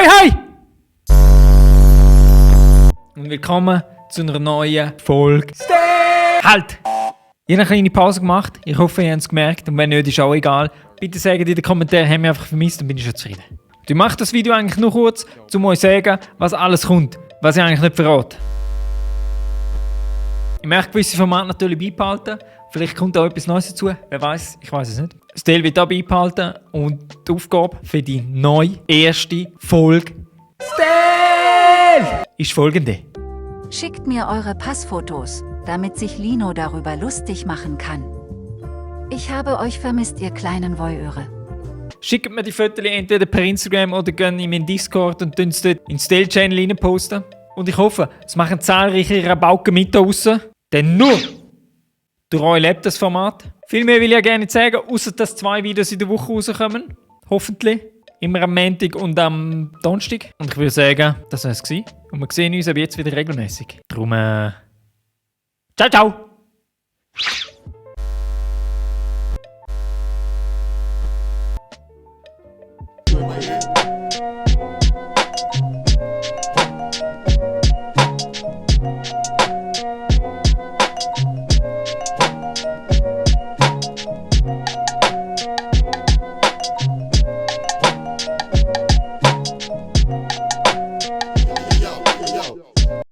Hoi! Und willkommen zu einer neuen Folge. Halt! Ich habe eine kleine Pause gemacht. Ich hoffe, ihr habt es gemerkt. Und wenn nicht, ist auch egal. Bitte sagt in den Kommentaren, haben wir einfach vermisst, dann bin ich schon zufrieden. Und ich mache das Video eigentlich nur kurz, um euch zu sagen, was alles kommt. Was ich eigentlich nicht verrate. Ich möchte gewisse Formate natürlich beibehalten. Vielleicht kommt auch etwas Neues dazu. Wer weiß? Ich weiß es nicht. Das Teil wird auch beibehalten. Und die Aufgabe für die neue erste Folge ist folgende. Schickt mir eure Passfotos, damit sich Lino darüber lustig machen kann. Ich habe euch vermisst, ihr kleinen Voyeure. Schickt mir die Fotos entweder per Instagram oder gehen in meinen Discord und tun es dort in den Style-Channel rein posten. Und ich hoffe, es machen zahlreiche Rabauken mit da draussen. Denn nur durch euch lebt das Format. Viel mehr will ich ja gerne nicht sagen, außer dass 2 Videos in der Woche rauskommen. Hoffentlich. Immer am Montag und am Donnerstag. Und ich würde sagen, das war es. Und wir sehen uns aber jetzt wieder regelmäßig. Darum, ciao, ciao!